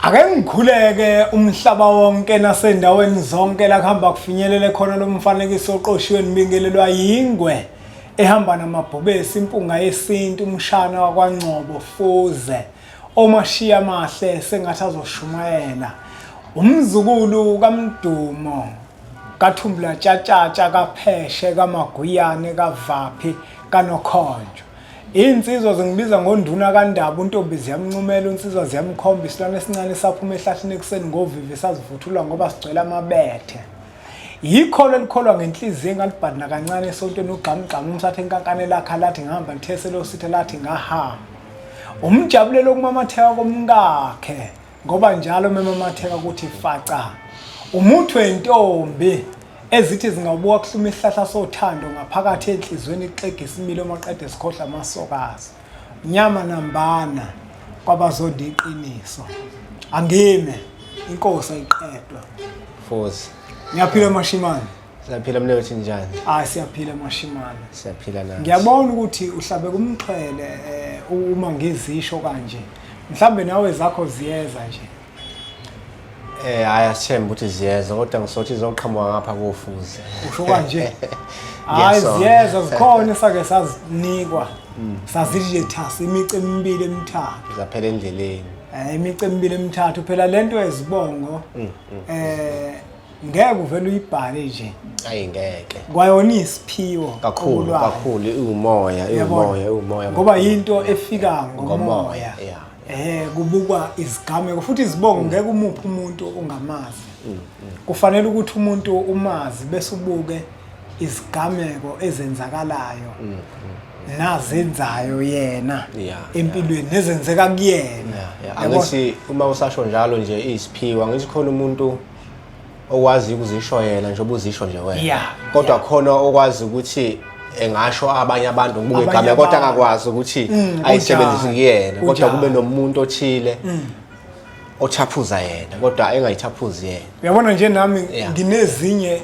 Ake ngikhuleke umhlaba wonke nasendaweni zonke la kuhamba kufinyelele khona lo mfanekiso oqoshiwe nibingelelwa yingwe ehamba namabhubesi impunga yesintu umshana wakwaNgcobo Fuze omashiya amahle sengathi azoshumayela umzukulu kaMdumo kaThumbula Tshatshatsha kaPheshe kaMaguyane kaVaphi kaNokhonjo. Iy'nsizwa zingibiza ngonduna kaNdaba, uNtombi ziyamncumela, uNsizwa ziyamkhomba, isilwane esincane saphuma ehlahlini ekuseni ngovivi sazivuthulwa ngoba sigcwele amabethe. Yikholo elikholwa ngenhliziyo engalibhadi nakancane esontweni ugqamugqamu umsathe inkankane lakha lathi ngihamba lithese losithe lathi ngahamba. Umjabulelo okumamatheka komkakhe ngoba njalo memamatheka ukuthi faca. Umuthi wentombi ezithi zingawubuka kuhluma isihlahla sothando ngaphakathi enhliziyweni ixega isimilo maqede sikhohlwa amasokazi. Nyama nambana kwabazonda iqiniso. Angime inkosi ayiqedwa. Futhi. Ngiyaphila Mashimane. Siyaphila mnewethu uthi njani? Ah siyaphila Mashimane. Siyaphila nathi. Ngiyabona ukuthi uhlabe kumxhwele eh, uma ngizisho kanje. Mhlambe nawe zakho ziyeza nje. Eh hayi asithembe ukuthi ziyeza kodwa ngisothi izoqhamuka ngapha kofuze. Usho kanje. Hayi ziyeza zikhona esake sazinikwa. Sazithi nje thasi imici emibili emithathu. Zaphela endleleni. Eh imici emibili emithathu phela lento ezibongo eh ngeke uvele uyibhale nje. Ayi ngeke. Kwayona isiphiwo Kakhulu kakhulu iwumoya iwumoya iwumoya. Ngoba yinto efika ngomoya. Yeah. Eh kubukwa izigameko futhi izibongo ngeke umuphe umuntu ongamazi. Kufanele ukuthi umuntu umazi bese ubuke izigameko ezenzakalayo nazenzayo yena empilweni nezenzeka kuyena. Angithi uma usasho njalo nje isiphiwa ngithi khona umuntu okwazi ukuzisho yena njengoba uzisho nje wena kodwa khona okwazi ukuthi engasho abanye abantu ngibuke igama kodwa angakwazi ukuthi ayisebenzise kuyena kodwa kube nomuntu othile othaphuza yena kodwa engayithaphuzi yena. Uyabona nje nami nginezinye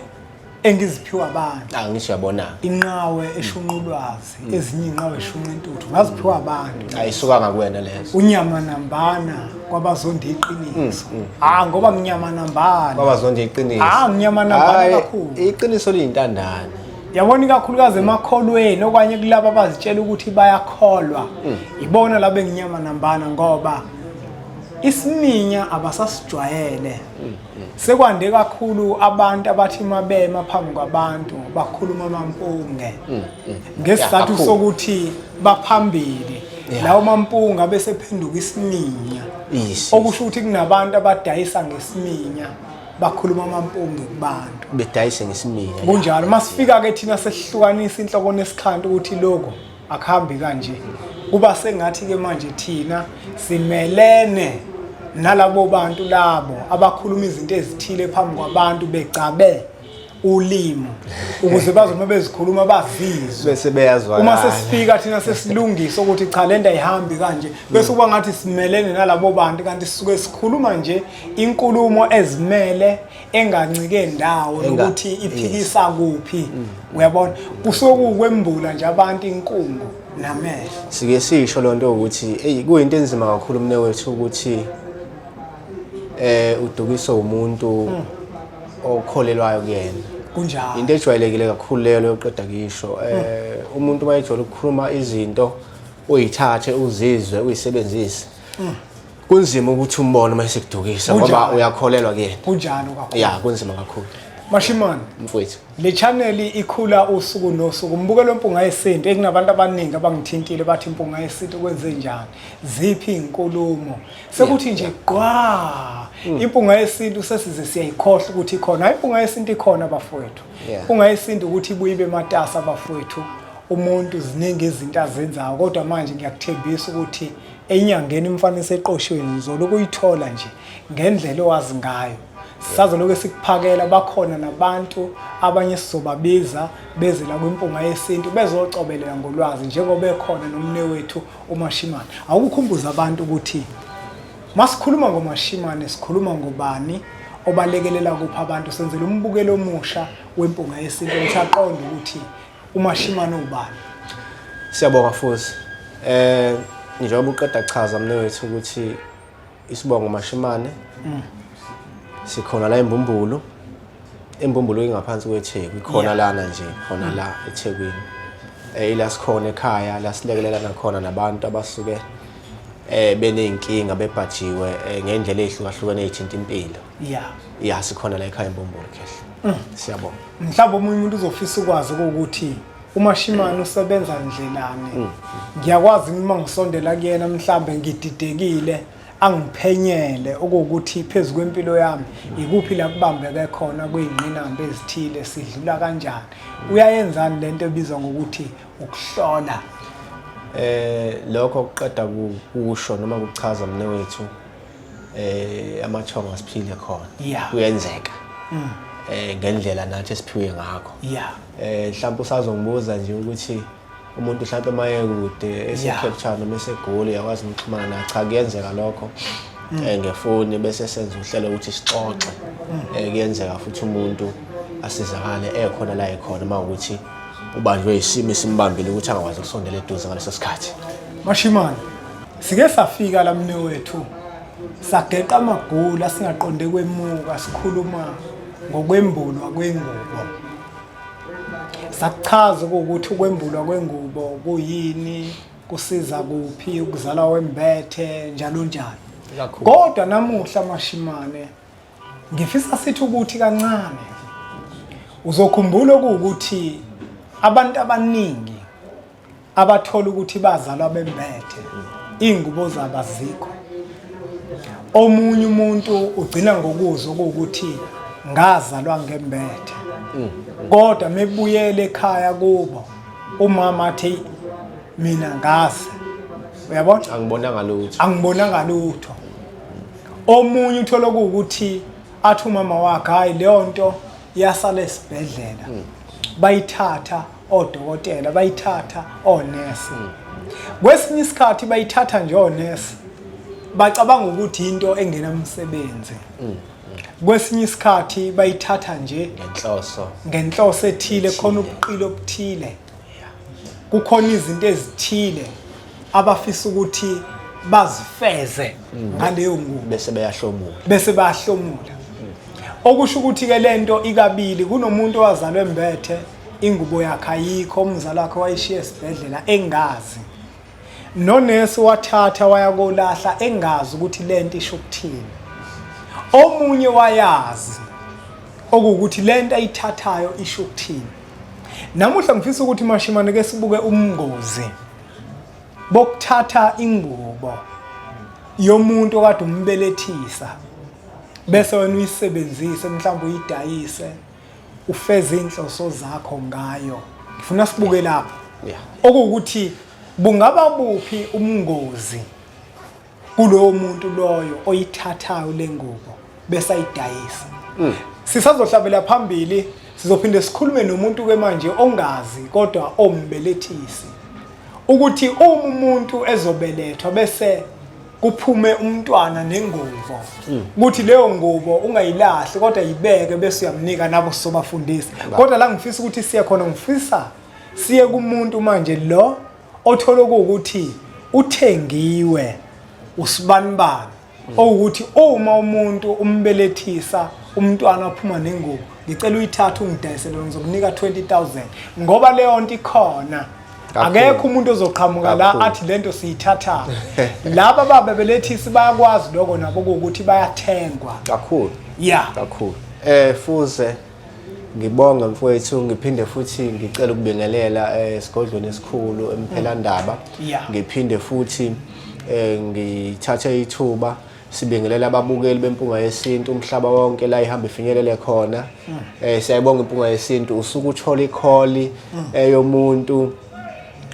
engiziphiwa abantu. Ah ngisho uyabona. Inqawe eshunqa ulwazi, ezinye inqawe eshunqa intuthu ngaziphiwa abantu. Ayisuka ngakuwena lezo. Unyama nambana kwabazonda iqiniso. Ah ngoba nginyama nambana. Kwabazonda iqiniso. Ah nginyama nambana kakhulu. Iqiniso liyintandane. Yabona ikakhulukazi emakholweni okanye kulabo abazitshela ukuthi bayakholwa. Ibona labo enginyama nambana ngoba isiminya abasasijwayele. Sekwande kakhulu abantu abathi mabema phambi kwabantu bakhuluma amampunge ngesizathu sokuthi baphambili lawo mampunga bese phenduka isiminya okusho ukuthi kunabantu abadayisa ngesiminya bakhuluma amampunge kubantu bedayise ngesiminya. Kunjalo masifika ke thina sehlukanisa inhloko nesikhanti ukuthi lokho akuhambi kanje kuba sengathi ke manje thina simelene nalabo bantu labo abakhuluma izinto ezithile phambi kwabantu begcabe ulimi ukuze bazoma bezikhuluma bazizwe bese beyazwakala. Uma sesifika thina sesilungisa ukuthi cha lento ayihambi kanje bese kuba ngathi simelene nalabo bantu kanti sisuke sikhuluma nje inkulumo ezimele engancike ndawo nokuthi iphikisa kuphi uyabona kusuke kukwembula nje abantu inkungu namehlo. Sike sisho lonto ukuthi eyi kuyinto enzima kakhulu mnewethu ukuthi eh udukiswe umuntu okholelwayo kuyena. Kunjalo. Into ejwayelekile kakhulu leyo loyoqeda ngisho eh umuntu uma ejwayele ukukhuluma izinto uyithathe uzizwe uyisebenzise. Kunzima ukuthi umbone uma esekudukisa ngoba uyakholelwa kuyena. Kunjalo kakhulu. Ya kunzima kakhulu. Mashimane. Mfowethu. Le channel ikhula usuku nosuku. Umbukelo wempunga yesintu ekunabantu abaningi abangithintile bathi impunga yesintu kwenze njani? Ziphi izinkulumo? Sekuthi nje gqwa. Impunga yesintu sesize siyayikhohlwa ukuthi ikhona. Impunga yesintu ikhona bafowethu. Impunga yesintu ukuthi ibuye ibe matasa bafowethu. Umuntu ziningi izinto azenzayo kodwa manje ngiyakuthembisa ukuthi enyangeni imfaniso eqoshiwe ngizoloku uyithola nje ngendlela owazi ngayo. Sisazoloku sikuphakela bakhona nabantu abanye sizobabiza beze la kwimpunga yesintu bezocobelela ngolwazi njengoba ekhona nomnewethu uMashimane. Awukukhumbuza abantu ukuthi masikhuluma ngoMashimane sikhuluma ngobani obalekelela kuphi abantu senzela umbukelo omusha wempunga yesintu ukuthi aqonde ukuthi uMashimane ubani. Siyabonga futhi. Eh njengoba uqeda chaza mnewethu ukuthi Isibongo Mashimane. Sikhona la eMbumbulu. Imbumbulu ingaphansi kweTheku, ikhona lana nje, khona la eThekwini. Ila sikhona ekhaya, la silekelelana khona nabantu abasuke beney'nkinga bebhajiwe ngendlela ey'hlukahlukene ey'thinta impilo. Yeah. Ya sikhona la ekhaya eMbumbulu Khehla. Siyabonga. Mhlawumbe omunye umuntu uzofisa ukwazi ukuthi uMashimane usebenza ndlelani. Ngiyakwazi uma ngisondela kuyena mhlambe ngididekile angiphenyele okuwukuthi phezu kwempilo yami ikuphi la kubambeke khona kuyingqinamba ezithile sidlula kanjani. Uyayenzani lento ebizwa ngokuthi ukuhlola? Lokho kuqeda kusho noma kuchaza mne wethu amathongo asiphile khona. Kuyenzeka. Ngendlela nathi esiphiwe ngakho. Mhlawumbe usazongibuza nje ukuthi umuntu mhlawumbe maye kude ese Cape Town noma eseGoli uyakwazi ukuxhumana naye. Cha, kuyenzeka lokho. Ngefoni bese senza uhlelo ukuthi sixoxe. Kuyenzeka futhi umuntu asizakale ekhona la ekhona uma ukuthi ubanjwe isimo esimbambile ukuthi angakwazi ukusondela eduze ngaleso sikhathi. Mashimane, sike safika la mne wethu sageqa amagula singaqonde kwemuka sikhuluma ngokwembulwa kwengubo. Sakuchaza ukuthi ukwembulwa kwengubo kuyini, kusiza kuphi, ukuzalwa wembethe njalo njalo. Kodwa namuhla Mashimane ngifisa sithi ukuthi kancane uzokhumbula ukuthi abantu abaningi abathola ukuthi bazalwa bembethe iy'ngubo zabo azikho. Omunye umuntu ugcina ngokuzwa ukuthi ngazalwa ngembethe, kodwa mebuyele ekhaya kubo umama athi mina ngaze, uyabona, angibonanga lutho, angibonanga lutho. Omunye uthola ukuthi athi umama wakhe hayi leyo nto yasala esibhedlela, bayithatha odokotela, bayithatha onesi. Kwesinye isikhathi bayithatha nje onesi bacabanga ukuthi into engenamsebenzi. Kwesinye isikhathi bayithatha nje ngenhloso ethile, khona ubuqili obuthile, kukhona izinto ezithile abafisa ukuthi bazifeze ngaleyo ngubo bese beyahlomula, bese bayahlomula. Okusho ukuthi ke lento ikabili, kunomuntu owazalwa embethe ingubo yakhe ayikho, umzali wakhe wayishiya esibhedlela engazi, nonesi wathatha waya kolahla engazi ukuthi lento isho ukuthini. Omunye wayazi okuwukuthi lento ayithathayo isho ukuthini. Namuhla ngifisa ukuthi Mashimane ke sibuke umngozi bokuthatha ingubo yomuntu okade umbelethisa bese wena uyisebenzise, mhlawumbe uyidayise ufeze inhloso zakho ngayo. Ngifuna sibuke lapho okuwukuthi bungaba buphi umngozi kulowo muntu loyo oyithathayo lengubo bese ayidayisa. Sisazohlabela phambili, sizophinde sikhulume nomuntu ke manje ongazi kodwa ombelethisi, ukuthi uma umuntu ezobelethwa bese kuphume umntwana nengubo, ukuthi leyo ngubo ungayilahli kodwa yibeke bese uyamnika, nabo sizobafundisa. Kodwa la ngifisa ukuthi siye khona, ngifisa siye kumuntu manje lo othola ukuthi uthengiwe usibanibani, owukuthi uma umuntu umbelethisa umntwana waphuma nengubo, ngicela uyithathe ungidayisele, ngizokunika 20000, ngoba leyo nto ikhona. Akekho umuntu ozoqhamuka la athi lento siyithatha. Laba babebelethisi bayakwazi lokho nabo ukuthi bayathengwa kakhulu. Yeah, kakhulu. Fuze ngibonge mfowethu, ngiphinde futhi ngicela ukubingelela esigodlweni esikhulu eMphelandaba. Ngiphinde futhi ngithathe ithuba sibingelela ababukeli beMpunga Yesintu umhlaba wonke la ihamba ifinyelele khona. Siyayibonga iMpunga Yesintu. Usuke uthola ikholi eyomuntu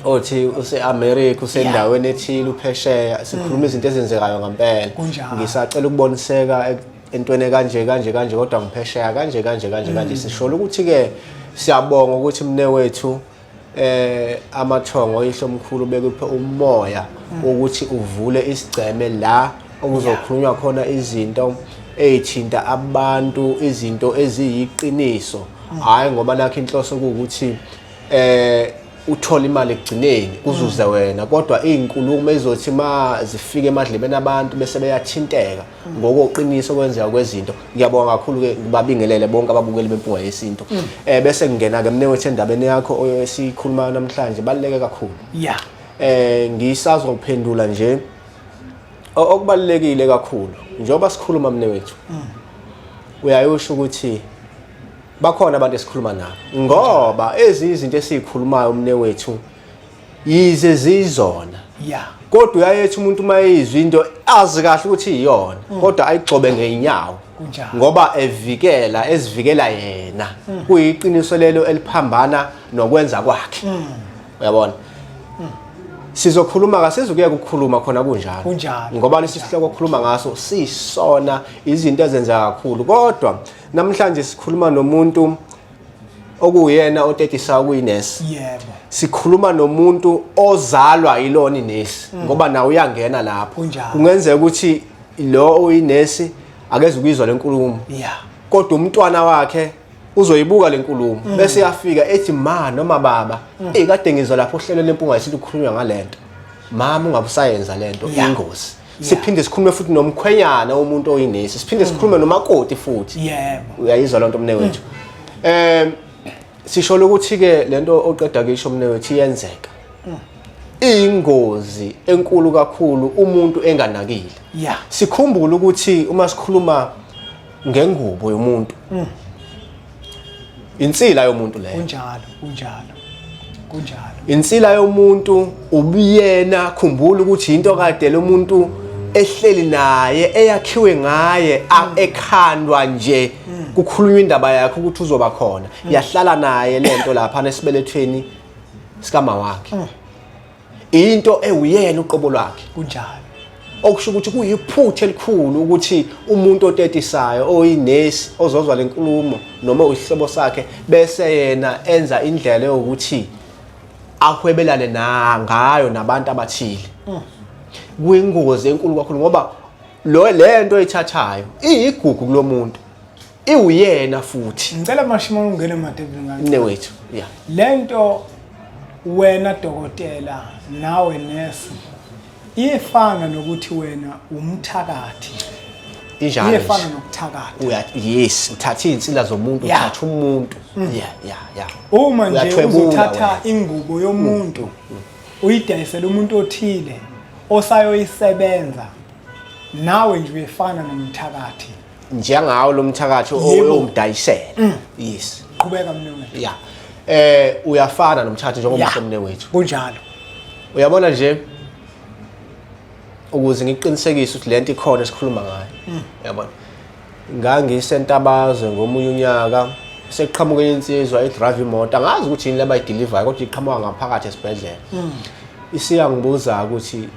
othi use-America, usendaweni ethile, uphesheya, sikhuluma izinto ezenzekayo ngempela. Ngisacela ukuboniseka entweni kanje kanje kanje, kodwa ngiphesheya kanje kanje kanje kanje. Sisho ukuthi ke siyabonga ukuthi mne wethu amathongo oyihlomkhulu bekuphe umoya ukuthi uvule isigceme la okuzokhulunywa khona izinto ey'thinta abantu, izinto eziyiqiniso, hhayi ngoba nakho inhloso kuwukuthi uthole imali ekugcineni kuzuze wena, kodwa iy'nkulumo ezothi ma zifike emadlebeni abantu bese beyathinteka ngokoqiniso kwenzeka kwezinto. Ngiyabonga kakhulu-ke, ngibabingelele bonke ababukeli beMpunga Yesintu. Bese ngingena-ke mnewethu endabeni yakho esiyikhulumayo namhlanje, baluleke kakhulu. Ngisazophendula nje okubalulekile kakhulu njengoba sikhuluma mnewethu. Uyayosho ukuthi bakhona abantu esikhuluma nabo, ngoba ezinye izinto esizikhulumayo mnewethu yize ziyizona, kodwa uyayethi umuntu uma eyizwa into azi kahle ukuthi iyona, kodwa ayigxobe ngeenyawo ngoba evikela ezivikela yena. Kuyiqiniso lelo eliphambana nokwenza kwakhe. Uyabona, sizokhuluma kasizukuyeka ukukhuluma khona kunjalo. Kunjalo. Ngoba lesi sihloko okukhuluma ngaso sisona izinto ezenzeka kakhulu, kodwa namhlanje sikhuluma nomuntu okuyena otetisa okuyinesi. Sikhuluma nomuntu ozalwa yilona inesi, ngoba nawe uyangena lapho. Kungenzeka ukuthi lo oyinesi akeze ukuyizwa lenkulumo, kodwa umntwana wakhe uzoyibuka lenkulumo, bese yafika ethi ma noma baba, eh kade ngizwa lapho uhlelo lempunga yesintu kukhulunywa ngalento, mama ungabe usayenza lento, ingozi. Siphinde sikhulume futhi nomkhwenyana womuntu oyinesi, siphinde sikhulume nomakoti futhi. Uyayizwa lonto mnewethu? Sisho ukuthi ke lento oqeda kisho mnewethu iyenzeka, iyingozi enkulu kakhulu umuntu enganakile. Sikhumbule ukuthi uma sikhuluma ngengubo yomuntu, insila yomuntu leyo. Kunjalo, kunjalo, kunjalo. Insila yomuntu ubuyena. Khumbula ukuthi into kade lo muntu ehleli naye, eyakhiwe ngaye, ekhandwa nje kukhulunywa indaba yakhe ukuthi uzoba khona, yahlala naye lento lapha nesibelethweni sikama wakhe, into ewuyena uqobo lwakhe. Okusho ukuthi kuyiphutha elikhulu ukuthi umuntu otetisayo oyinesi ozozwa lenkulumo noma uyisihlobo sakhe bese yena enza indlela yokuthi ahwebelane na ngayo nabantu abathile. Kuyingozi enkulu kakhulu, ngoba lo lento oyithathayo iyigugu kulomuntu, iwuyena futhi. Ngicela Mashimane ungene emadebeni kancane. Mnewethu, yeah. Lento wena dokotela nawe nesi iyefana nokuthi wena umthakathi. Injalo. Iyefana nokuthakatha. Uya yes, uthatha izinsila zomuntu, uthatha umuntu. Yeah. Uma nje Uyathwebula uzothatha wena. ingubo yomuntu uyidayisele umuntu othile osayoyisebenza, nawe nje uyefana nomthakathi. Njengawo lo mthakathi oyomdayisela. Yes. Qhubeka mnewethu. Yeah. Uyafana nomthakathi njengoba usho mnewethu. Kunjalo. Uyabona nje, ukuze ngiqinisekise ukuthi lento ikhona esikhuluma ngayo. Uyabona, ngangisentabazwe ngomunye unyaka, sekuqhamuka insizwa idrive imoto, angazi ukuthi yini labayidelivayo, kodwa iqhamuka ngaphakathi esibhedlela. Isiyangibuza ukuthi,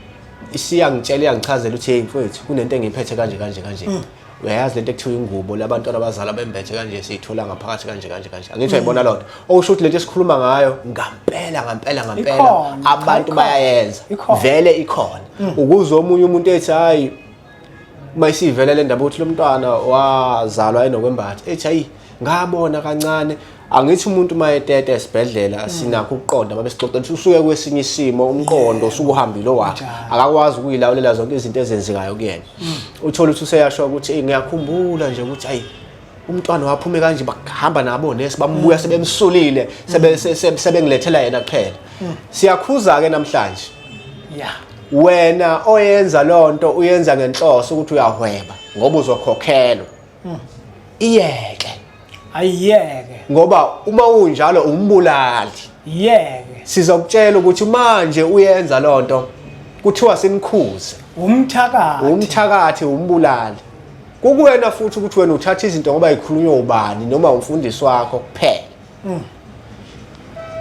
isiyangitshela, iyangichazela ukuthi hey mfowethu, kunento engiyiphethe kanje kanje kanje. Uyayazi lento ekuthiwa ingubo labantwana abazala bembethe kanje, siyithola ngaphakathi kanje kanje kanje. Angithi uyayibona lonto? Okusho ukuthi lento esikhuluma ngayo ngampela ngampela ngampela Ikhona, abantu ikhona. bayayenza. Ikhona. Vele ikhona. Ukuze omunye umuntu ethi hayi, uma isivele le ndaba ukuthi lo mntwana wazalwa enokwembatha, ethi hayi ngabona kancane. Angithi umuntu uma etete esibhedlela sinakho ukuqonda, uma besixoxa ukuthi usuke kwesinye isimo, umqondo usukuhambile wakhe, akakwazi ukuyilawulela zonke izinto ezenzekayo kuyena. Uthola ukuthi useyasho ukuthi "Ey, ngiyakhumbula nje ukuthi hayi umntwana waphume kanje, bahamba nabo nesi bambuya sebemsulile, sebengilethela yena kuphela." Siyakhuza ke namhlanje. Wena oyenza lonto uyenza ngenhloso ukuthi uyahweba ngoba uzokhokhelwa, iyeke. Ayiyeke. Ngoba uma unjalo umbulali. Iyeke. Sizokutshela ukuthi manje uyenza lonto, kuthiwa sinikhuze. Umthakathi. Umthakathi, umbulali. Kukuwena futhi ukuthi wena uthatha izinto ngoba ikhulunywa ubani noma umfundisi wakho kuphela.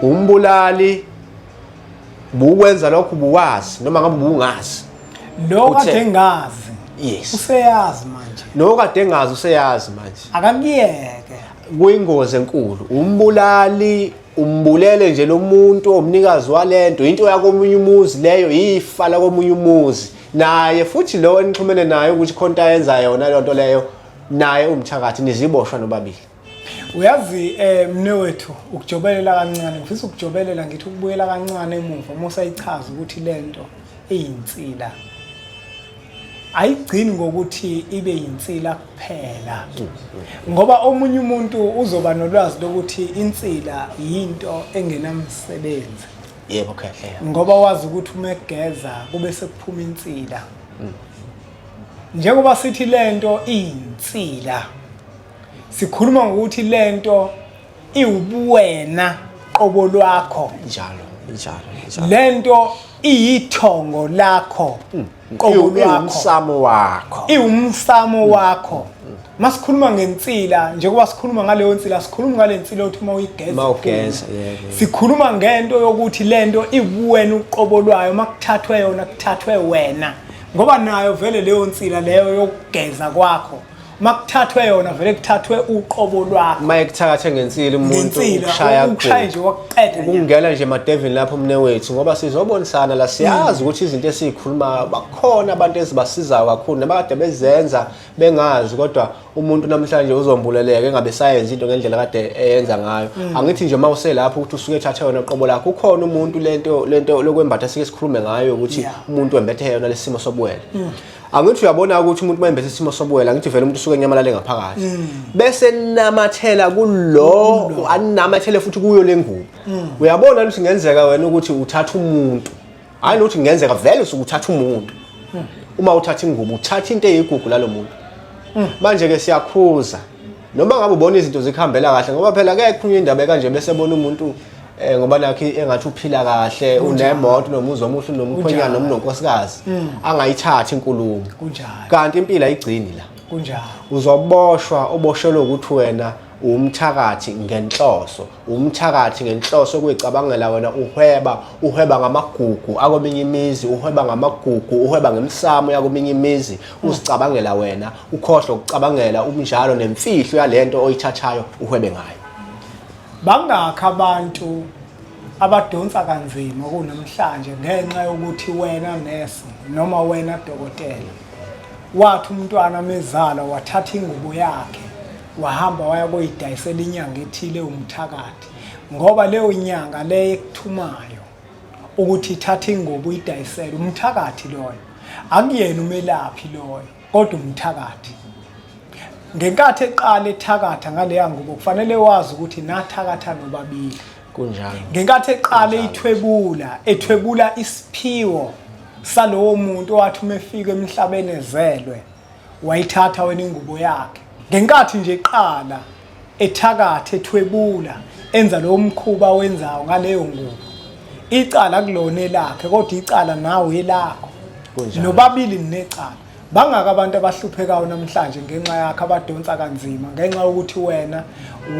Umbulali bukwenza lokho buwazi noma ngabe ubungazi. Lo kade engazi. Yes. Useyazi manje. No kade engazi useyazi manje. Akakuyeke. Kuyingozi enkulu. Umbulali umbulele nje lo muntu omnikazi walento, into yakomunye umuzi leyo, ifa lakomunye umuzi. Naye futhi lo enixhumene naye ukuthi khonto ayenza yona lonto leyo, naye umthakathi, niziboshwa nobabili. Uyazi mnewethu, ukujobelela kancane, ngifisa ukujobelela ngithi ukubuyela kancane emuva uma usayichaza ukuthi lento iyinsila. Ayigcini ngokuthi ibe yinsila kuphela. Ngoba omunye umuntu uzoba nolwazi lokuthi insila yinto engenamsebenzi. Yebo khehle. Ngoba wazi ukuthi uma egeza kube sekuphuma insila. Njengoba sithi lento iyinsila, sikhuluma ngokuthi lento iwubuwena qobo lwakho. Njalo, njalo, njalo. Lento iyithongo lakho qobo lwakho. Iwumsamo wakho. Iwumsamo wakho. Masikhuluma ngensila, njengoba sikhuluma ngaleyo nsila, sikhuluma ngale nsila othi uma uyigeza. Uma ugeza, yebo. Sikhuluma ngento yokuthi lento iwuwena uqobo lwayo, makuthathwe yona kuthathwe wena. Ngoba nayo vele leyo nsila leyo yokugeza kwakho, makuthathwe yona vele kuthathwe uqobo lwakho. Uma ekuthakathe ngensila umuntu Ngensila, ukushaya ukushaya nje wakuqeda nje. Ukungena nje emadevini lapho mnewethu, ngoba sizobonisana la, siyazi ukuthi izinto esizikhulumayo bakhona abantu ezibasizayo kakhulu nabakade bezenza bengazi, kodwa umuntu namhlanje uzombuleleka engabe sayenza into ngendlela kade eyenza ngayo. Angithi nje uma uselapho ukuthi usuke ethathe yona qobo lakho, ukhona umuntu lento lokwembatha sike sikhulume ngayo ukuthi umuntu wembethe yona lesimo sobuwele. Angithi uyabona ukuthi umuntu mayembethe isimo sobuwele, angithi vele umuntu usuke enyamalale ngaphakathi. Bese namathela kulo, anamathele futhi kuyo lengubo. Uyabona ukuthi kungenzeka wena ukuthi uthatha umuntu. Hayi ukuthi kungenzeka vele usuke uthatha umuntu. Uma uthatha ingubo uthatha into eyigugu lalomuntu. Manje ke siyakhuza. Noma ngabe ubona izinto zikuhambela kahle, ngoba phela ke kukhulunywa indaba kanje bese bona umuntu ngoba nakho engathi uphila kahle, unemoto, unomuzi omuhle, unomkhwenyana, noma unonkosikazi, angayithathi inkulumo. Kanti impilo ayigcini la. Uzoboshwa, uboshelwe ukuthi wena umthakathi ngenhloso, umthakathi ngenhloso kuyicabangela wena, uhweba ngamagugu akweminye imizi, uhweba ngamagugu, uhweba ngemsamo yakominye imizi, uzicabangela wena, ukhohlwe ukucabangela umnjalo nemfihlo yalento oyithathayo uhwebe ngayo. Bangakho abantu abadonsa kanzima kunamhlanje ngenxa yokuthi wena nesi noma wena dokotela wathi umntwana mezala wathatha ingubo yakhe wahamba waya koyidayisela inyanga ethile umthakathi, ngoba leyo nyanga le ekuthumayo ukuthi ithathe ingubo uyidayisele umthakathi loyo akuyena umelaphi loyo, kodwa umthakathi. Ngenkathi eqala ethakatha ngaleya ngubo kufanele wazi ukuthi nathakatha nobabili. Kunjalo. Ngenkathi eqala ethwebula, ethwebula isiphiwo salowo muntu owathi uma efika emhlabeni ezelwe wayithatha wena ingubo yakhe. Ngenkathi nje eqala ethakatha ethwebula enza lowo mkhuba wenzayo ngaleyo ngubo, icala kulona elakhe, kodwa icala nawe elakho. Kunjalo. Nobabili ninecala. Bangaka abantu abahluphekayo namhlanje ngenxa yakho, abadonsa kanzima ngenxa yokuthi wena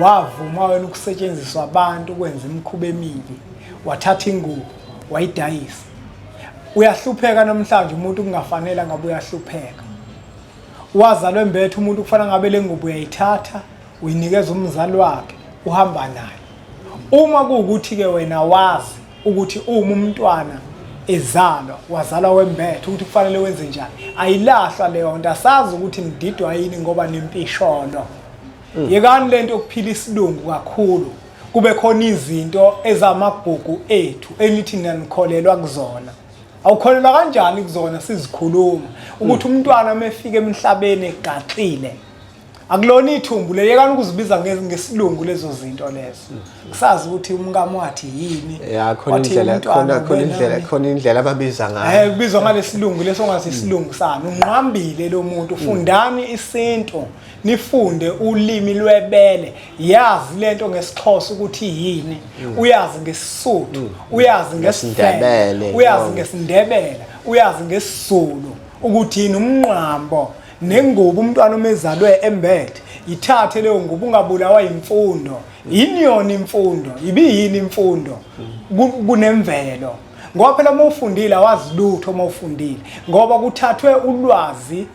wavuma wena ukusetshenziswa abantu ukwenza imikhuba emibi, wathatha ingubo wayidayisa. Uyahlupheka namhlanje umuntu kungafanele ngabe uyahlupheka. Wazalwa embethe umuntu kufanele ngabe le ngubo uyayithatha uyinikeza umzali wakhe uhamba naye. Uma kuwukuthi ke wena wazi ukuthi uma umntwana ezalwa wazalwa wembethe ukuthi kufanele wenze njani, ayilahlwa leyo nto. Asazi ukuthi nididwa yini ngoba nimpisholo. Yekani lento yokuphila isilungu kakhulu, kube khona izinto ezamagugu ethu enithi nanikholelwa kuzona. Awukholelwa kanjani kuzona sizikhuluma ukuthi umntwana uma efika emhlabeni egaxile akulona ithumbu le. Yekani ukuzibiza ngesilungu lezo zinto lezo. Kusazi ukuthi umkami wathi yini. Ya, khona Wathi indlela, umntwana khona, khona indlela, ubenani. khona indlela ababiza ngayo. Kubizwa ngalesilungu leso ngathi isilungu sani. Unqambile lo muntu. Fundani isintu, nifunde ulimi lwebele. Yazi lento ngesiXhosa ukuthi yini, uyazi ngesiSuthu, uyazi ngesiNdebele, NgesiNdebele, uyazi ngesiNdebele, uyazi ngesiZulu ukuthi yini umnqambo nengubo. Umntwana uma ezalwe embethe, ithathe leyo ngubo, ungabulawa imfundo. Yini yona imfundo? Ibiyini imfundo? Kunemvelo. Ngoba phela uma ufundile awazi lutho uma ufundile, ngoba kuthathwe ulwazi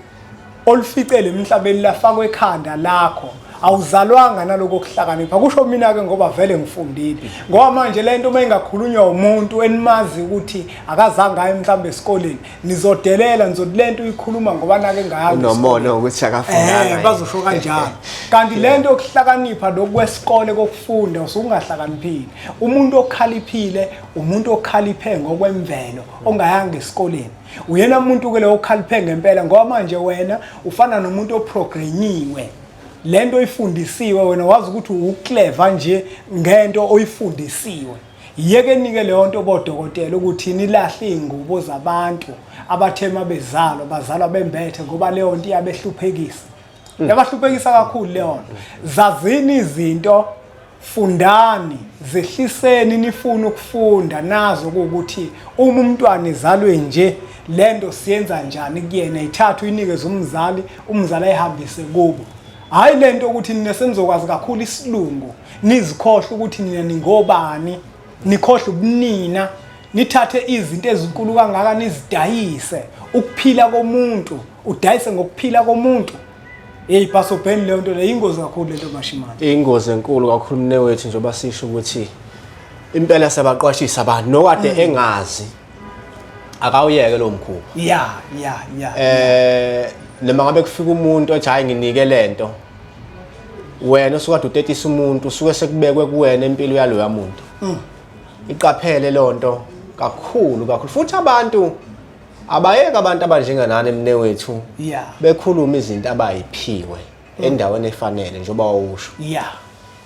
oluficele emhlabeni lafakwa ekhanda lakho. Awuzalwanga naloko kuhlakanipha, kusho mina ke, ngoba vele ngifundile. Ngoba manje lento uma ingakhulunywa umuntu enimazi ukuthi akazange aye mhlawumbe esikoleni, nizodelela, nizothi lento uyikhuluma ngoba nake ngayanga. Unomona ukuthi akafundanga. Bazosho kanjalo. Kanti lento yokuhlakanipha lokhu kwesikole kokufunda, usungahlakaniphile. Umuntu okhaliphile, umuntu okhaliphe ngokwemvelo, ongayanga esikoleni, uyena muntu ke lo okhaliphe ngempela, ngoba manje wena ufana nomuntu oprogrammiwe. Lento oyifundisiwe wena, wazi ukuthi uclever nje ngento oyifundisiwe. Yeke nike leyo nto bodokotela ukuthi nilahle iy'ngubo zabantu abathe uma bezalwa bazalwa bembethe, ngoba leyo nto iyabehluphekisa, yabahluphekisa kakhulu leyo nto. Zazini izinto, fundani, zehliseni, nifune ukufunda nazo ukuthi uma umntwana ezalwe nje, lento siyenza njani kuyena. Ithathe uyinikeze umzali, umzali ayihambise kubo. Hhayi lento ukuthi nina senizokwazi kakhulu isilungu, nizikhohle ukuthi nina ningobani, nikhohle ubunina, nithathe izinto ezinkulu kangaka nizidayise. Ukuphila komuntu, udayise ngokuphila komuntu. Hey Pastor Ben, leyo nto leyo ingozi kakhulu lento, mashimane. Ingozi enkulu kakhulu, mnewethu. Njengoba sisho ukuthi impela siyabaqwashisa abantu, nokade engazi akawuyeke lo mkhuba. ya ya ya Noma ngabe kufika umuntu othi, "Hayi, nginike lento," wena usukade utetisa umuntu, usuke sekubekwe kuwena impilo yaloya muntu. Iqaphele lonto kakhulu kakhulu. Futhi abantu abayeke, abantu abanjenganani, mnewethu, bekhuluma izinto abayiphiwe endaweni efanele, njengoba wawusho,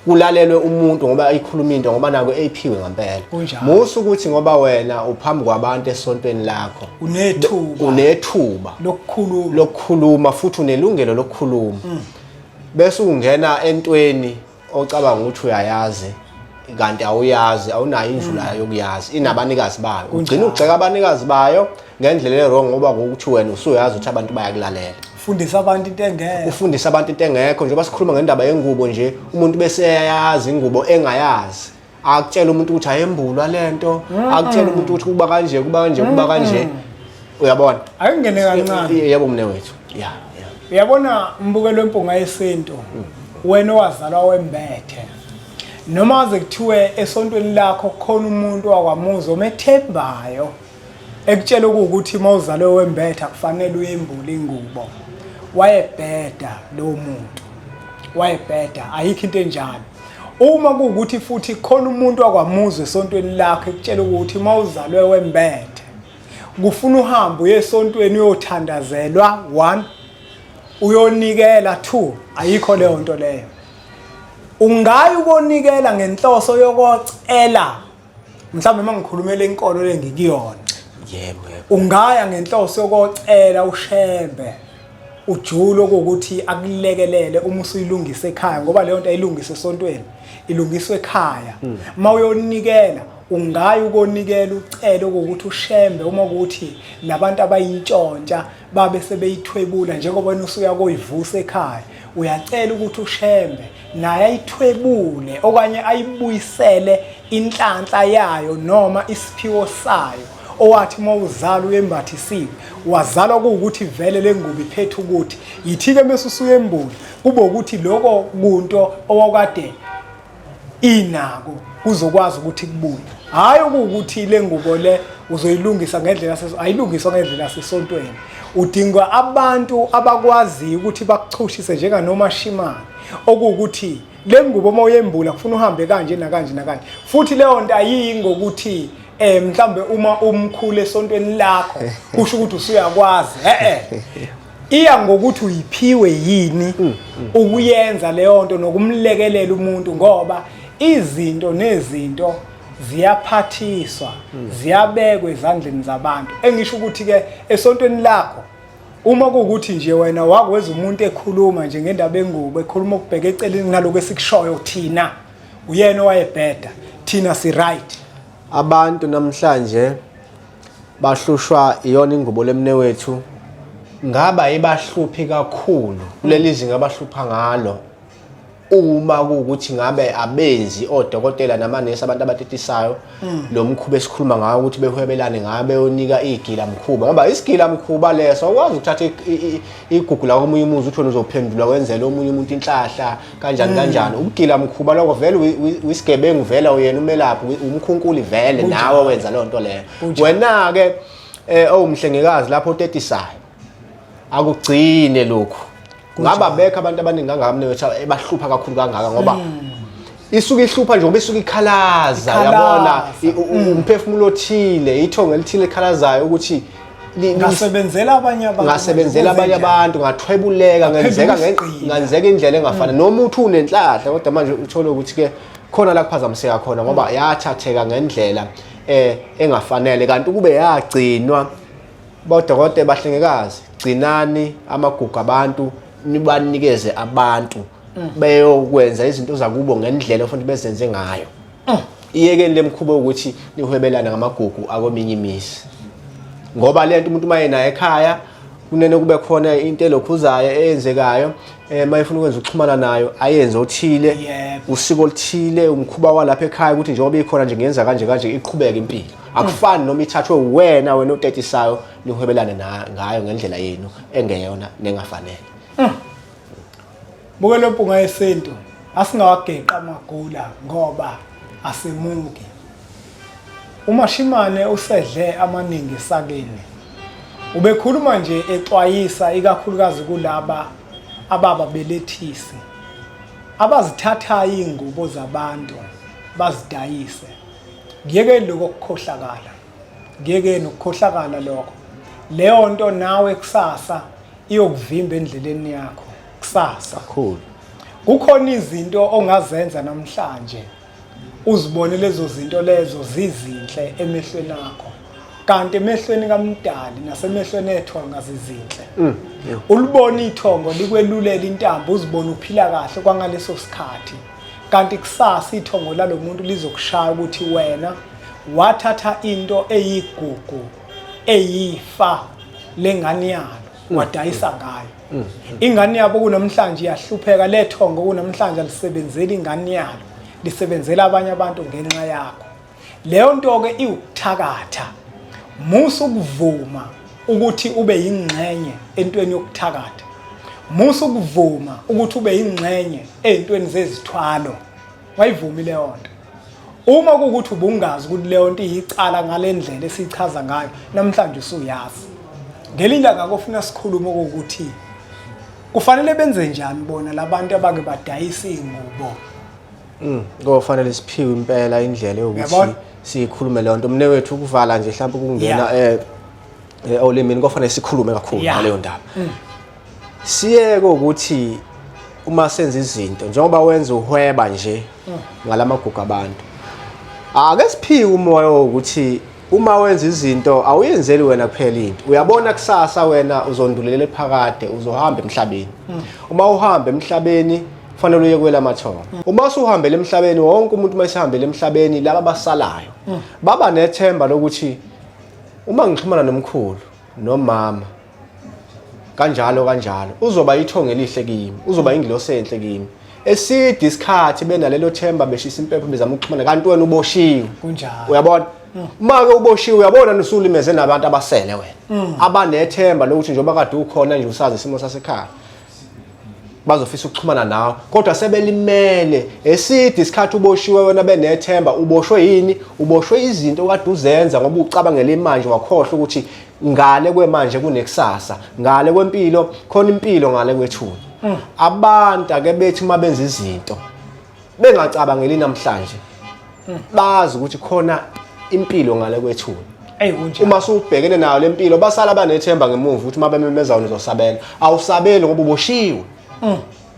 kulalelwe umuntu ngoba ayikhuluma into ngoba nako eyiphiwe ngempela. Kunjalo. Musa ukuthi ngoba wena uphambi kwabantu esontweni lakho, unethuba unethuba lokukhuluma, lokukhuluma, futhi unelungelo lokukhuluma, bese ungena entweni ocabanga ukuthi uyayazi kanti awuyazi, awunayo indlela yokuyazi, inabanikazi bayo. Ugcina ugxeka abanikazi bayo ngendlela e-wrong ngoba ngokuthi wena usuyazi ukuthi abantu bayakulalela. Fundisa abantu into engekho. Ufundisa abantu into engekho. Njengoba sikhuluma ngendaba yengubo nje, umuntu bese eyayazi ingubo engayazi, akutshela umuntu ukuthi ayembulwa lento, akutshela umuntu ukuthi kuba kanje, kuba kanje, kuba kanje, uyabona? Akungene kancane. Yebo, mne wethu, ya. Uyabona, mbukelo wempunga yesintu, wena owazalwa wembethe, noma aze kuthiwe esontweni lakho kukhona umuntu wakwamuzi omethembayo ekutshela ukuthi uma uzalwe wembethe akufanele uyembule ingubo, wayebheda lowo muntu, wayebheda. Ayikho into enjalo. Uma kuwukuthi futhi khona umuntu wakwamuzi esontweni lakho ekutshela ukuthi uma uzalwe wembethe kufuna uhambe uye esontweni uyothandazelwa, one, uyonikela, two, ayikho leyo nto leyo. Ungayi ukonikela ngenhloso yokocela, mhlawumbe uma ngikhulumela inkolo lengikuyona, yebo yebo ungaya ngenhloso yokocela ushembe ujulo ukuthi akulekelele uma usuyilungisa ekhaya, ngoba leyo nto ayilungise esontweni, ilungiswe ekhaya. Uma uyonikela, ungayi ukonikela ucele ukuthi ushembe, uma ukuthi labantu abayintshontsha babe sebeyithwebula, njengoba wena usuya koyivusa ekhaya, uyacela ukuthi ushembe naye ayithwebule okanye ayibuyisele inhlanhla yayo noma isiphiwo sayo owathi uma uzalwa uyembathisiwe. Wazalwa kuwukuthi vele le ngubo iphethe ukuthi yithi-ke, mese usuyembula kube ukuthi lokho kunto owakade inako kuzokwazi ukuthi kubuye. Hhayi okuwukuthi le ngubo le uzoyilungisa ngendlela, ayilungiswa ngendlela yasesontweni. Udinga abantu abakwaziyo ukuthi bakuchushise njenganoma shimane, okuwukuthi le ngubo uma uyembula kufuna uhambe kanje nakanje nakanje. Futhi leyo nto ayiyi ngokuthi mhlambe uma umkhulu esontweni lakho kusho ukuthi usuyakwazi. Iya ngokuthi uyiphiwe yini ukuyenza leyo nto nokumlekelela umuntu, ngoba izinto nezinto ziyaphathiswa, ziyabekwa ezandleni zabantu. Engisho ukuthi ke esontweni lakho, uma kuwukuthi nje wena wakweza umuntu ekhuluma nje ngendaba engubo, ekhuluma ukubheka eceleni naloko esikushoyo thina, uyena owayebheda, thina si right. Abantu namhlanje bahlushwa iyona ingubo lemne wethu. Ngaba ibahluphi kakhulu kuleli zinga abahlupha ngalo. Uma kuwukuthi ngabe abenzi odokotela namanesi abantu abatetisayo lo mkhuba esikhuluma ngawo ukuthi behwebelane ngayo beyonika igila mkhuba, ngoba isigila mkhuba leso awukwazi ukuthatha igugu la komunye umuzi uthi wena uzophendula wenzele omunye umuntu inhlahla kanjani kanjani. Ukugila mkhuba lokho vele wisigebengu vele uyena umelaphi umkhunkuli vele nawe wenza leyo nto leyo. Wena-ke owumhlengikazi lapho otetisayo akugcine lokhu ngaba bekho abantu abaningi kangaka mnewethu ebahlupha kakhulu kangaka ngoba isuke ihlupha nje ngoba isuke ikhalaza yabona umphefumulo othile ithongo elithile ekhalazayo ukuthi ngasebenzela abanye abantu ngasebenzela abanye abantu ngathwebuleka ngenzeka ngenzeka indlela engafani noma uthi unenhlahla kodwa manje uthole ukuthi ke khona la kuphazamiseka khona ngoba yathatheka ngendlela engafanele kanti ukube yagcinwa. Bodokotela bahlengikazi, gcinani amagugu abantu nibanikeze abantu beyokwenza izinto zakubo ngendlela ofanele bezenze ngayo. Iyekeni lemkhuba ukuthi nihwebelane ngamagugu akweminye imizi. Ngoba lento umuntu maye naye ekhaya kunene kube khona into elokhuzayo eyenzekayo mayefuna ukwenza ukuxhumana nayo ayenze othile usiko oluthile umkhuba walapha ekhaya ukuthi njengoba ikhona nje ngenza kanje kanje iqhubeke impilo. Akufani noma ithathwe wena wena otetisayo nihwebelane ngayo ngendlela yenu engeyona nengafanele. Buke lo mpunga yesintu asingawageqa amagula ngoba asemuki. UMashimane usedle amaningi esakeni. Ubekhuluma nje exwayisa ikakhulukazi kulaba abababelethisi abazithathayo iy'ngubo zabantu bazidayise. Kuyekeni lokho kukhohlakala. Kuyekeni ukukhohlakala lokho. Leyo nto nawe kusasa iyokuvimba endleleni yakho kusasa. Kakhulu. Kukhona izinto ongazenza namhlanje uzibone lezo zinto lezo zizinhle emehlweni akho kanti emehlweni kaMdali nasemehlweni ethonga zizinhle. Ulibona ithongo likwelulela intambo uzibone uphila kahle kwangaleso sikhathi. Kanti kusasa ithongo lalomuntu lizokushaya ukuthi wena wathatha into eyigugu eyifa lengane yalo wadayisa ngayo. Ingane yabo kunamhlanje iyahlupheka, lethongo kunamhlanje alisebenzeli ingane yalo, lisebenzela abanye abantu ngenxa yakho. Leyo nto ke iwukuthakatha. Musa ukuvuma ukuthi ube yingxenye entweni yokuthakatha. Musa ukuvuma ukuthi ube yingxenye ey'ntweni zezithwalo. Wayivumi leyo nto. Uma kuwukuthi ubungazi ukuthi leyo nto iyicala ngale ndlela esiyichaza ngayo, namhlanje usuyazi. Ngelinye ilanga kofuna sikhulume ukuthi kufanele benze njani bona labantu abake badayisa iy'ngubo. Kofanele siphiwe impela indlela yokuthi sikhulume leyo nto. Mne wethu ukuvala nje mhlawumbe ukungena olimini kofanele sikhulume kakhulu ngaleyo ndaba. Siyeke ukuthi uma senza izinto njengoba wenza uhweba nje ngalamagugu abantu. Ake siphiwe umoya wokuthi uma wenza izinto awuyenzeli wena kuphela into. Uyabona kusasa wena uzondulela phakade uzohamba emhlabeni. Uma uhamba emhlabeni kufanele uye kwelamathongo. Uma usuhambele emhlabeni wonke umuntu uma esehambele emhlabeni laba abasalayo baba nethemba lokuthi uma ngixhumana nomkhulu nomama kanjalo kanjalo uzoba ithongo elihle kimi, uzoba ingilosi enhle kimi. Eside isikhathi benalelo themba beshisa impepho bezama ukuxhumana kanti wena uboshiwe. Kunjalo. Uyabona? Uma ke uboshiwe uyabona usulimeze nabantu abasele wena. Abanethemba lokuthi njengoba kade ukhona nje usazi isimo sasekhaya. Bazofisa ukuxhumana nawe kodwa sebelimele eside isikhathi uboshiwe wena benethemba. Uboshwe yini? Uboshwe izinto okade uzenza ngoba ucabangela imanje wakhohlwa ukuthi ngale kwemanje kunekusasa, ngale kwempilo khona impilo ngale kwethuna. Abantu ake bethi uma benza izinto bengacabangeli namhlanje bazi ukuthi khona impilo ngale kwethuna. Uma usubhekene nayo lempilo basala banethemba ngemuva ukuthi uma bememeza wena uzosabela. Awusabeli ngoba uboshiwe.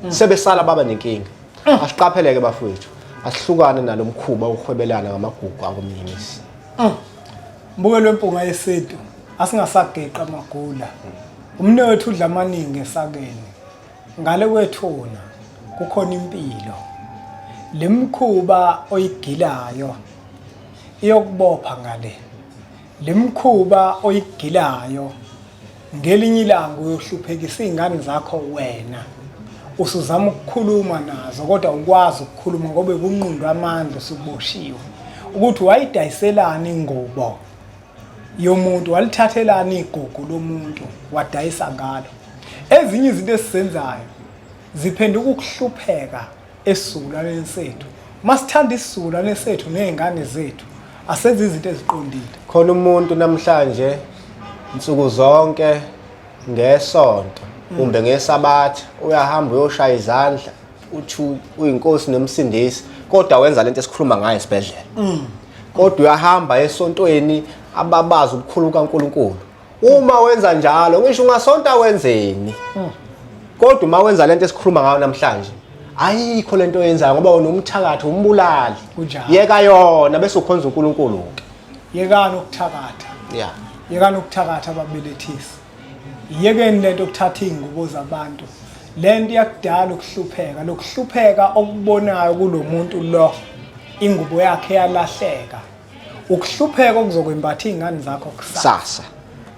Sebesala baba nenkinga. Asiqapheleke bafowethu, asihlukane nalomkhuba wokuhwebelana ngamagugu akomunye imizi. Mbukelo wempunga yesintu asingasageqa amagula. Umnewethu udla amaningi esakeni. Ngale kwethuna kukhona impilo. Lemkhuba oyigilayo iyokubopha ngale. Lemkhuba oyigilayo ngelinye ilanga uyohluphekisa izingane zakho wena. Usuzama ukukhuluma nazo kodwa ukwazi ukukhuluma ngoba bekunqundwa amandla usuboshiwe. Ukuthi wayidayiselani ingubo yomuntu, walithathelani igugu lomuntu wadayisa ngalo. Ezinye izinto esizenzayo ziphenduka ukuhlupheka esizukulwaneni sethu. Masithanda isizukulwane sethu nezingane zethu, asenze izinto eziqondile. Khona umuntu namhlanje nsuku zonke ngesonto kumbe ngesabatha uyahamba uyoshaya izandla uthi uyinkosi nomsindisi kodwa wenza lento esikhuluma ngayo esibhedlela. Kodwa uyahamba esontweni ababazi ubukhulu kaNkuluNkulu. Uma wenza njalo ngisho ungasonta wenzeni. Kodwa uma wenza lento esikhuluma ngayo namhlanje ayikho lento oyenzayo ngoba wena umthakathi umbulali. Kunjalo. Yeka yona bese ukhonza uNkulunkulu ke. Yekani ukuthakatha. Yeah. Yekani ukuthakatha ababelethisi. Yekeni lento okuthatha izingubo zabantu. Lento iyakudala ukuhlupheka. Lokuhlupheka okubonayo kulomuntu lo ingubo yakhe yalahleka. Ukuhlupheka okuzokwembatha izingane zakho kusasa. Sasa.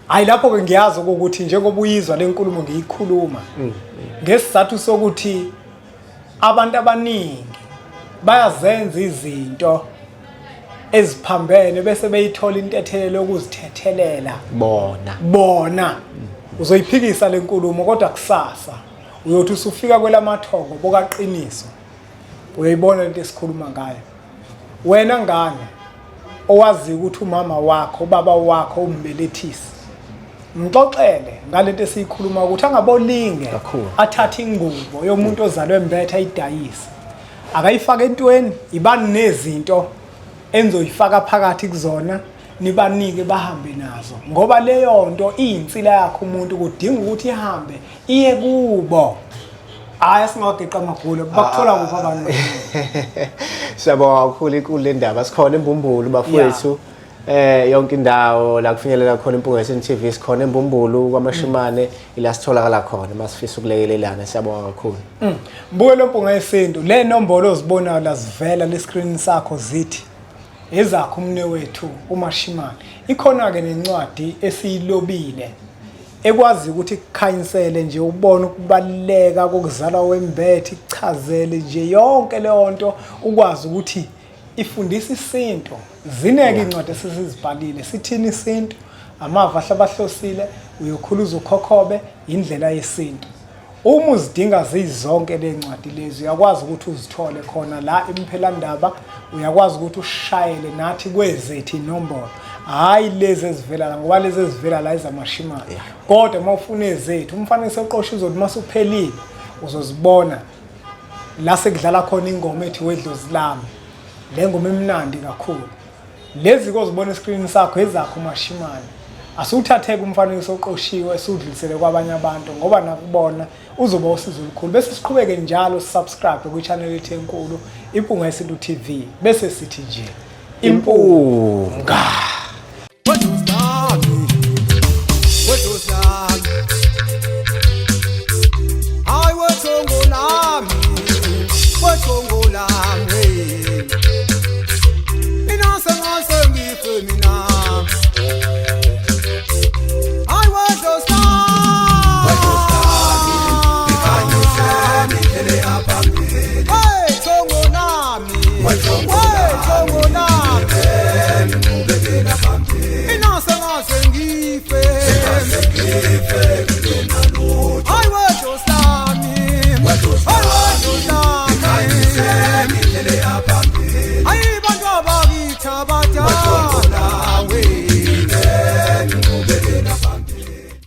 Hayi lapho ke ngiyazi ukuthi njengoba uyizwa lenkulumo ngiyikhuluma ngesizathu sokuthi abantu abaningi bayazenza izinto eziphambene bese beyithola intethelelo yokuzithethelela Bona. bona. Uzoyiphikisa lenkulumo kodwa kusasa uyothi usufika kwelamathongo bokaqiniso uyoyibona lento esikhuluma ngayo. Wena ngane owazi ukuthi umama wakho ubaba wakho umbelethisi, mxoxele ngalento esiyikhuluma ukuthi angabolinge Kakhulu. athathe ingubo yomuntu ozalwe embethe ayidayise, akayifake entweni, ibani nezinto enizoyifaka phakathi kuzona nibanike bahambe nazo, ngoba leyo nto iyinsila yakhe umuntu kudinga ukuthi ihambe iye kubo. Hayi singawageqa amagula, bakuthola kuphi abantu? Siyabonga kakhulu, inkulu le ndaba. Sikhona eMbumbulu bafowethu. Yonke indawo la kufinyelela khona Impunga Yesintu TV sikhona eMbumbulu kwaMashimane, ila sitholakala khona masifisa ukulekelelana. Siyabonga kakhulu. Mbukelo Mpunga Yesintu, le nombolo ozibonayo la zivela le screen sakho zithi ezakho umne wethu uMashimane. Ikhona ke nencwadi esiyilobile ekwazi ukuthi ikukhanyisele nje ubone ukubaluleka kokuzalwa wembethe, ikuchazele nje yonke leyo nto ukwazi ukuthi ifundisa isintu. Zineke incwadi esizibhalile, sithini isintu, amava ahlabahlosile, uyokhuluza ukhokhobe, indlela yesintu. Uma uzidinga zizonke le ncwadi lezi uyakwazi ukuthi uzithole khona la emphelandaba, uyakwazi ukuthi ushayele nathi kwezethu inombolo, hhayi lezi ezivela la, ngoba lezi ezivela la ezamashimane. Kodwa uma ufuna ezethu umfanekiso oqosha uzothi uma usuphelile uzozibona la sekudlala khona ingoma ethi wedlozi lami. Le ngoma imnandi kakhulu. Lezi kozibona eskrinini sakho ezakho Mashimane. Asiwuthatheke umfanekiso oqoshiwe esiwudlulisele kwabanye abantu ngoba nakubona uzoba usizo olukhulu. Bese siqhubeke njalo subscribe kwi-channel yethu enkulu Impunga Yesintu TV. Bese sithi nje Impunga.